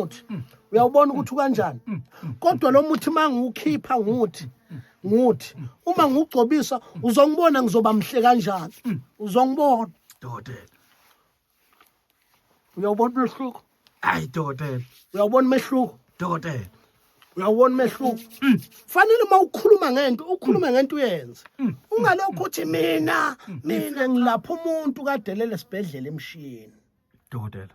Muthi uyawubona ukuthi ukanjani, kodwa lo muthi mangiwukhipha nguthi nguthi uma ngiwugcobisa uzongibona ngizoba mhle kanjani, uzongibona dokotela. Uyawubona umehluko? Hayi dokotela. Uyawubona umehluko? Dokotela. Uyawubona umehluko? Fanele uma ukhuluma ngento ukhulume ngento uyenze, ungalokhu uthi mina mina ngilapha umuntu kadelele esibhedlela emshiyeni. Dokotela.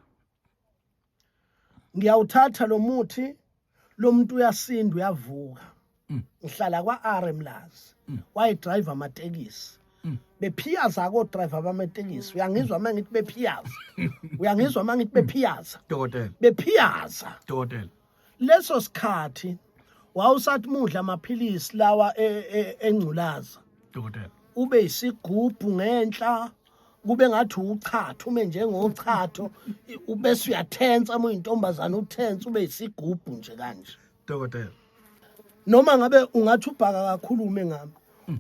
Ngiyawuthatha lo muthi, lo muntu uyasinda, uyavuka. Ngihlala kwa-R eMlazi, wayedrive amatekisi, bephiyaza ko driver bamatekisi. Uyangizwa uma ngithi bephiyaza? Uyangizwa uma ngithi bephiyaza? Dokotela. Bephiyaza. Dokotela. Leso sikhathi wawusathi mudla amaphilisi lawa engculaza. Dokotela. Ube isigubhu ngenhla, kube ngathi uchatho, ume njengochatho, ubese uyathensa uma uyintombazana, uthensa ube isigubhu nje kanje. Dokotela. Noma ngabe ungathi ubhaka kakhulume ngami,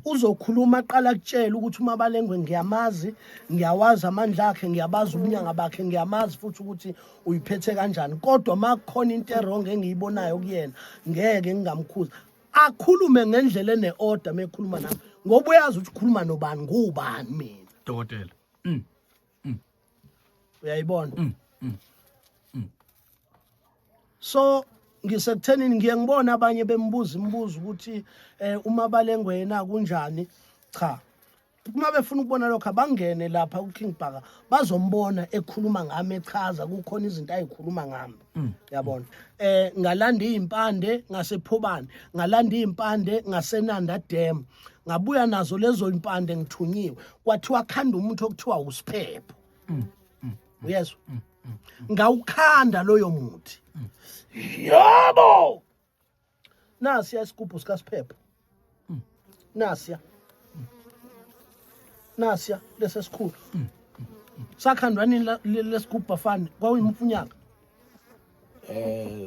uzokhuluma aqala kutshela ukuthi uMabalengwe ngiyamazi, ngiyawazi amandla akhe, ngiyabazi ubunyanga bakhe, ngiyamazi futhi ukuthi uyiphethe kanjani, kodwa makukhona into e-wrong engiyibonayo kuyena ngeke ngingamkhuza. Akhulume ngendlela ene-order mekhuluma nami, ngoba uyazi ukuthi ukhuluma nobani, ngubani mina. Dokotela. Uyayibona? So ngisekuthenini ngiye ngibona abanye bembuza imibuzo ukuthi uMabalengwe yena kunjani. Cha, uma befuna ukubona lokho abangene lapha ku-King Bhaka, bazombona ekhuluma ngami, echaza, kukhona izinto ayikhuluma ngami, yabona. Ngalanda izimpande ngasephobane, ngalanda izimpande ngaseNanda Dam, ngabuya nazo lezo impande ngithunyiwe, kwathiwa khanda umuntu okuthiwa uSiphepho. Uyezwa? Ngawukhanda loyo muthi. Yebo, nasiya isigubhu sikaSiphepho, nasiya, nasiya lesi esikhulu. Sakhandwa nini lesigubhu, bafana? Kwakuyimfunyaka.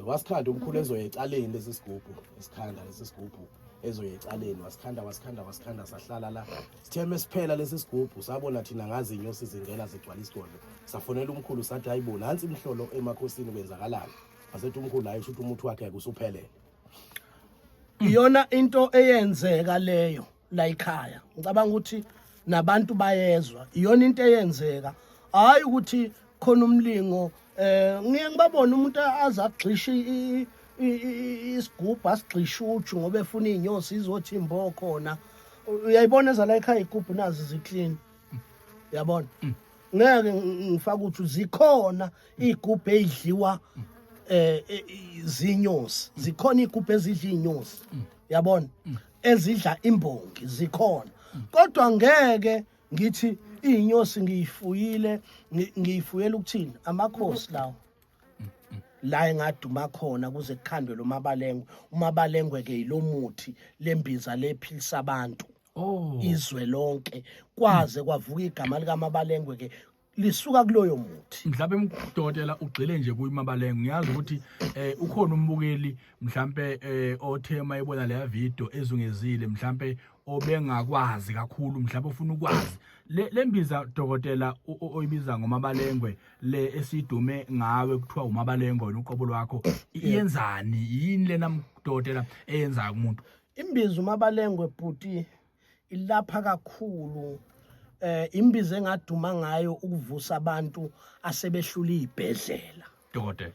Wasikhanda umkhulu ezoya ecaleni lesi sigubhu, esikhanda lesi sigubhu ezoya ecaleni, wasikhanda, wasikhanda, wasikhanda, sahlala la. Sithe mesiphela lesi sigubhu, sabona thina ngazi inyosi zingena zigcwala isigodlo. Safonela umkhulu sathi, "Hayibo, nansi imhlolo emakhosini, kwenzakalani?" Wasethi umkhulu, "Hayi, shuthi umuthi wakhe usuphelele." Iyona into eyenzeka leyo la ekhaya. Ngicabanga ukuthi nabantu bayezwa, iyona into eyenzeka, hayi ukuthi khona umlingo. Ngiye ngibabona umuntu aze agxishe isigubhu, asigxishe uju ngoba efuna iy'nyosi izothi imbo khona. Uyayibona eza la ekhaya igubhu nazi zi-clean, uyabona? Ngeke ngifake ukuthi zikhona iy'gubhu ey'dliwa zinyosi, zikhona iy'gubhu ezidla iy'nyosi, yabona, ezidla imbongi zikhona, kodwa ngeke ngithi iy'nyosi ngiyifuyile, ngiyifuyela ukuthini. Amakhosi lawo la engaduma khona kuze kukhandwe lo Mabalengwe. UMabalengwe ke yilomuthi lembiza lephilisa abantu izwe lonke, kwaze kwavuka igama likaMabalengwe ke lisuka kuloyo muthi. Mhlawumbe dokotela ugxile nje kuyiMabalengwe. Ngiyazi ukuthi ukhona umbukeli mhlambe othe mayebona leya video ezungezile, mhlambe obengakwazi kakhulu, mhlawumbe ufuna ukwazi le mbiza dokotela oyibiza ngoMabalengwe, le esidume ngawe kuthiwa uMabalengwe wena uqobo lwakho, iyenzani? Yini lena dokotela eyenzayo kumuntu? Imbiza uMabalengwe bhuti ilapha kakhulu. Imbiza engaduma ngayo ukuvusa abantu asebehlula izibhedlela. Dokotela.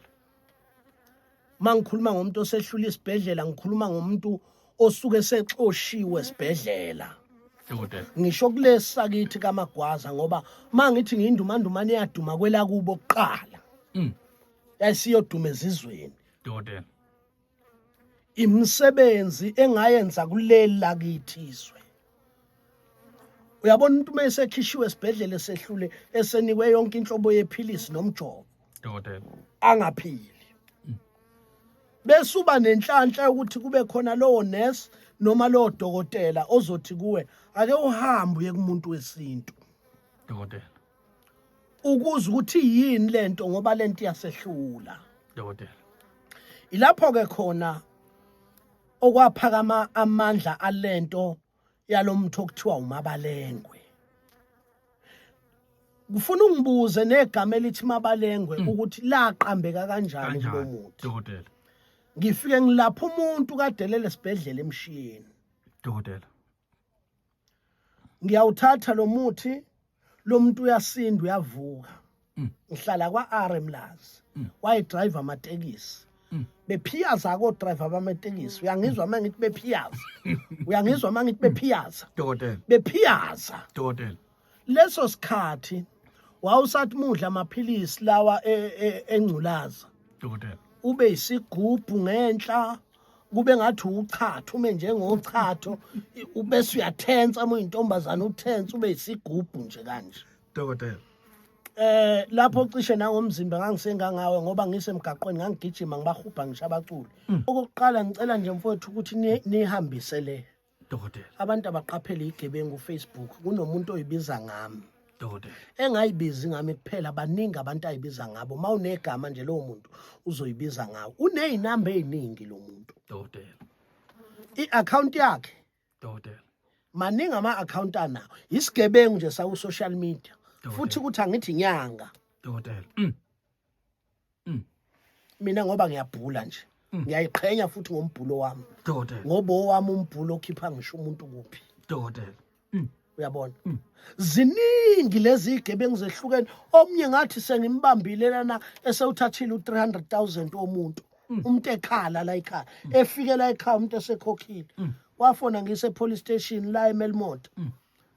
Mangikhuluma ngomuntu osehlula isibhedlela, ngikhuluma ngomuntu osuke sexoshiwe esibhedlela. Dokotela. Ngisho kulesi sakithi kaMagwaza, ngoba mangithi ngiyindumandumane iyaduma kwelakubo kuqala, yayisiyoduma ezizweni. Dokotela. Imisebenzi engayenza kuleli lakithi izwe, uyabona, umuntu uma esekhishiwe esibhedlela, esehlule, esenikwe yonke inhlobo yephilisi nomjovo, Dokotela. angaphili, bese uba nenhlanhla yokuthi kube khona lowo nurse noma lowo dokotela ozothi kuwe, "Ake uhambe uye kumuntu wesintu." Dokotela. Ukuze ukuthi yini lento, ngoba lento iyasehlula. Dokotela. Ilapho ke khona okwaphakama amandla alento yalomtho okuthiwa uMabalengwe. Kufuna ungibuze negama elithi Mabalengwe ukuthi laqambeka kanjani kulo Kanjani muthi. dokotela? Ngifike ngilapha umuntu kadelele esibhedlela emshiyeni. Dokotela. Ngiyawuthatha lo muthi, lo muntu uyasinda uyavuka. Ngihlala kwa-R eMlazi. Wayedrive amatekisi. Bephiyaza ko driver bamatekisi. Uyangizwa uma ngithi bephiyaza? Uyangizwa uma ngithi bephiyaza? Dokotela. Bephiyaza. Dokotela. Leso sikhathi wawusathi mudla amaphilisi lawa engculaza. Dokotela. Ube isigubhu ngenhla, kube ngathi uchatho, ume njengochatho, ubese uyathensa uma uyintombazana, uthensa ube isigubhu nje kanje. Dokotela. Lapho cishe nangomzimba ngangisengangawe ngoba ngisemgaqweni ngangigijima ngibahubha ngisho abaculi. Okokuqala ngicela nje mfowethu ukuthi nihambise le. Dokotela. Abantu abaqaphele igebengu Facebook, kunomuntu oyibiza ngami. Dokotela. Engayibizi ngami kuphela, baningi abantu ayibiza ngabo. Mawunegama nje lowo muntu uzoyibiza ngawo. Unezinamba eziningi lo muntu. Dokotela. I-account yakhe. Dokotela. Maningi ama-account anawo. Isigebengu nje saku social media. Futhi ukuthi angithi inyanga. Dokotela. Mina ngoba ngiyabhula nje. Ngiyayiqhenya futhi ngombhulo wami. Dokotela. Ngoba owami umbhulo okhipha ngisho umuntu kuphi. Dokotela. Uyabona? Ziningi lezi igebengu zehlukene. Omnye ngathi sengimbambile lana esewuthathile u300,000 womuntu. Umuntu ekhala la ekhaya. Efike la ekhaya umuntu esekhokhile. Wafona ngise police station la eMelmoth.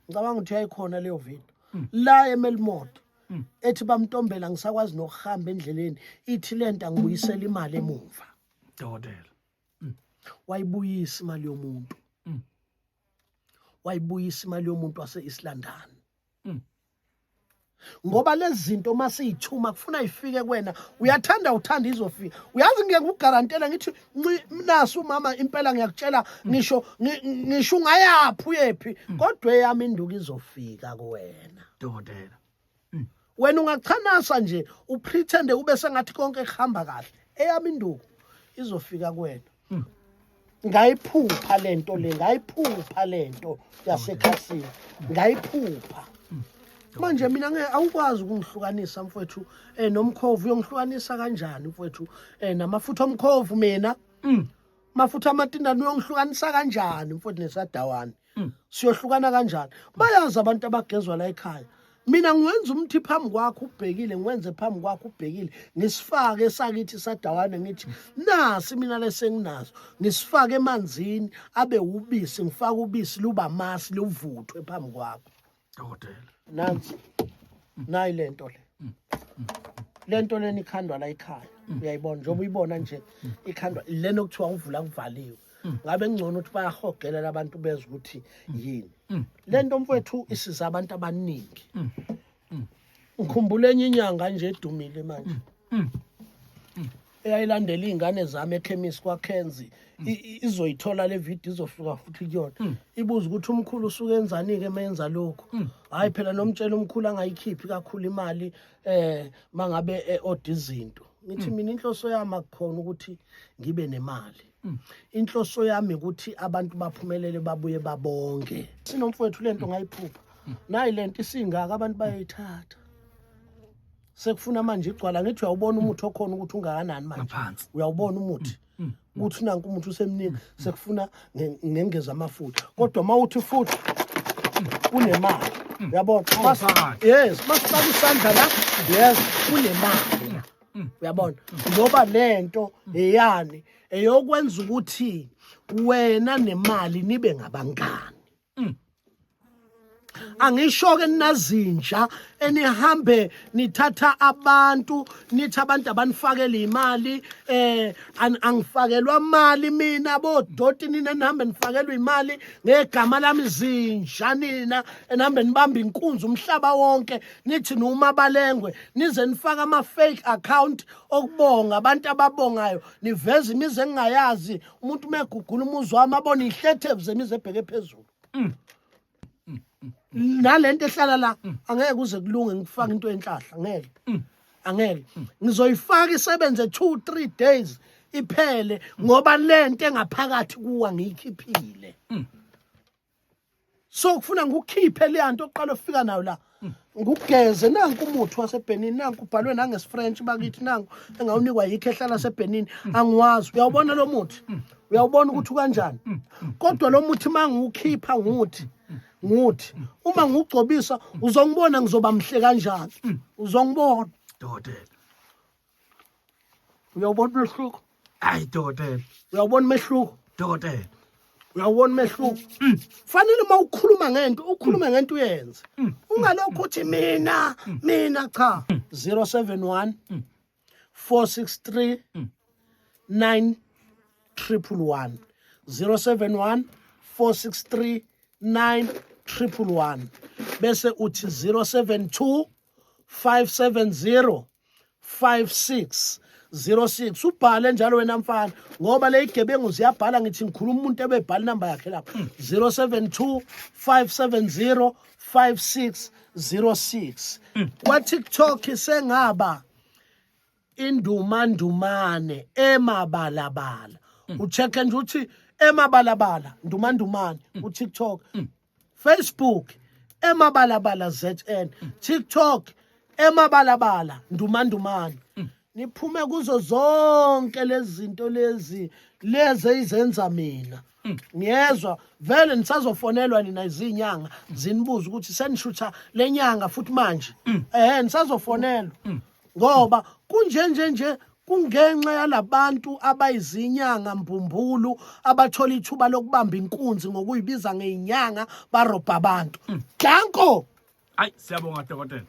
Ngicabanga ukuthi yayikhona leyo video. La eMelmoth. Ethi bamntombela ngisakwazi nokuhamba endleleni, ithi lento angibuyisela imali emuva. Dokotela. Wayibuyisa imali yomuntu. Wayibuyisa imali yomuntu wase East London. Ngoba lezi zinto masiyithuma kufuna ifike kuwena, uyathanda uthanda izofika. Uyazi ngeke ukugarantela ngithi nasu umama impela ngiyakutshela ngisho ngisho ungayaphi uyephi, kodwa eyami induku izofika kuwena. Dokotela. Wena ungachanasa nje upretende ube sengathi konke kuhamba kahle, eyami induku izofika kuwena. Ngayiphupha lento le, ngayiphupha lento yasekhasini, ngayiphupha. Manje mina ngeke awukwazi ukungihlukanisa mfowethu nomkhovu. Uyongihlukanisa kanjani mfowethu namafutha omkhovu? Mina mafutha amatindane uyongihlukanisa kanjani mfowethu nesadawane? Siyohlukana kanjani? Bayazi abantu abagezwa la ekhaya. Mina ngiwenza umthi phambi kwakho ubhekile, ngiwenze phambi kwakho ubhekile, ngisifake esakithi sadawane, ngithi nasi mina lesenginazo, ngisifake emanzini abe ubisi, ngifake ubisi luba amasi luvuthwe phambi kwakho. Dokotela. Nansi nayi lento le, lento lena ikhandwa la ekhaya, uyayibona njengoba uyibona nje ikhandwa lena okuthiwa uvula kuvaliwe. Ngabe ngcono ukuthi bayahogela labantu bezwe ukuthi yini lento mfowethu, isiza abantu abaningi. Ngikhumbula enye inyanga nje edumile manje eyayilandela iy'ngane zami ekhemisi kwaKenzi, izoyithola le video, izofika futhi kuyona, ibuza ukuthi umkhulu usuke enzani-ke uma yenza lokhu. Hhayi phela nomtshela umkhulu angayikhiphi kakhulu imali mangabe oda izinto. Ngithi mina inhloso yami akukhona ukuthi ngibe nemali, inhloso yami ukuthi abantu baphumelele babuye babonge. Sinomfowethu lento ngayiphupha, nayi lento isingaka abantu bayayithatha, sekufuna manje igcwala. Ngithi uyawubona umuthi okhona ukuthi ungakanani manje. Ngaphansi. Uyawubona umuthi ukuthi nanku umuthi usemningi, sekufuna ngengeza amafutha, kodwa uma uthi futhi kunemali, uyabona? Phakathi. Yes, masifaka isandla la, yes, kunemali, uyabona? Ngoba lento eyani eyokwenza ukuthi wena nemali nibe ngabangani. Angisho ke ninazinja enihambe nithatha abantu, nithi abantu abanifakele imali, angifakelwa imali mina bodoti, nina nihambe nifakelwa imali ngegama lami, zinja nina enihambe nibamba inkunzi umhlaba wonke, nithi numa balengwe, nize nifake ama fake account okubonga abantu ababongayo, niveza imizi engingayazi. Umuntu megugula umuzi wami abone ihlethevu zemizi ebheke phezulu. Nalento ehlala la angeke kuze kulunge ngifake into enhlahla, angeke, angeke. Ngizoyifaka isebenze 2 3 days iphele, ngoba lento engaphakathi kuwa ngiyikhiphile. So kufuna ngikukhiphe le nto oqala ufika nayo la. Ngikugeze nanku umuthi waseBenin, nanku ubhalwe nangesiFrench bakithi, nanku engawunikwa yikho ehlala seBenin, angiwazi. Uyawubona lo muthi, uyawubona ukuthi ukanjani, kodwa lo muthi uma ngiwukhipha nguthi nguthi uma ngiwugcobisa uzongibona ngizoba mhle kanjani, uzongibona. Dokotela. Uyawubona umehluko? Hayi dokotela. Uyawubona umehluko? Dokotela. Uyawubona umehluko? Fanele uma ukhuluma ngento ukhulume ngento uyenze. Ungalokhu uthi mina mina cha. 071 463 9 111 071 463 9 111 bese uthi 072 570 5606. Ubhale njalo wena mfana, ngoba le igebengu ziyabhala. Ngithi ngikhuluma umuntu ebebhala inamba yakhe lapha, 072 570 5606. Kwa TikTok sengaba indumandumane emabalabala, ucheck nje uthi emabalabala ndumandumane uTikTok, Facebook emabalabala ZN, TikTok emabalabala ndumandumane. Niphume kuzo zonke lezi zinto lezi lezi ezenza mina ngiyezwa vele nisazofonelwa nina izinyanga zinibuza ukuthi senishutha lenyanga futhi manje. Nisazofonelwa ngoba kunje nje nje kungenxa yalabantu abayizinyanga mbumbulu abathola ithuba lokubamba inkunzi ngokuyibiza ngeinyanga, barobha abantu. Danko. Hayi, siyabonga dokotela.